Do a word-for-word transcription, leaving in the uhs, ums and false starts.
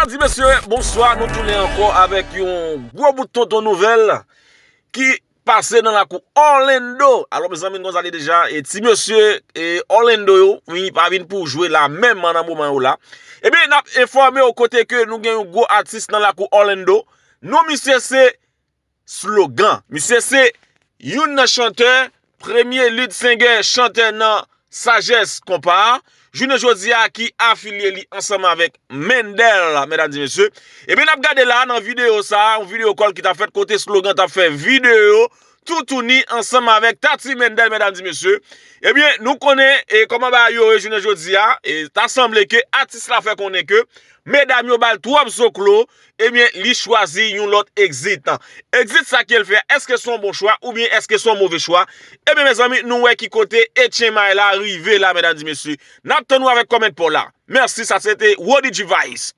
Di mesye, bonswa, nou tounen ankò avèk yon gwo bout tonton nouvèl ki pase nan lakou Orlando. Alò, mezanmi, nou konn sa li deja, e ti mesye, e Orlando yo, wi, pa vin pou jwe la menm nan moman yo la. Ebyen, n ap enfòme w kote ke nou gen yon gwo atis nan lakou Orlando. Non misye se Slogan. Misye se youn nan chantè, premye lead singer, chantè nan Sajès Konpa a, jounen jodi a ki afilye li ansanm avèk Mendel, medam di mesye. Ebyen, n ap gade la nan videyo sa a, yon videyo kòl ki t ap fèt kote Slogan t ap fè videyo toutouni ansanm avèk Tati Mendel, medam di mesye. Ebyen, nou konnen e kòman bagay yo ye jounen jodi a, e ta sanble ke atis la fè konnen ke medam yo ba l twòp zoklo, ebyen, li chwazi yon lòt exit. Exit sa ke l fè a, èske se yon bon chwa oubyen èske se yon move chwa? Ebyen, mezanmi, nou wè ki kote H M I la rive la, medam di mesye. N ap tann nou avèk kòmantè pa w la. Mèsi, sa se te Wody G Vice.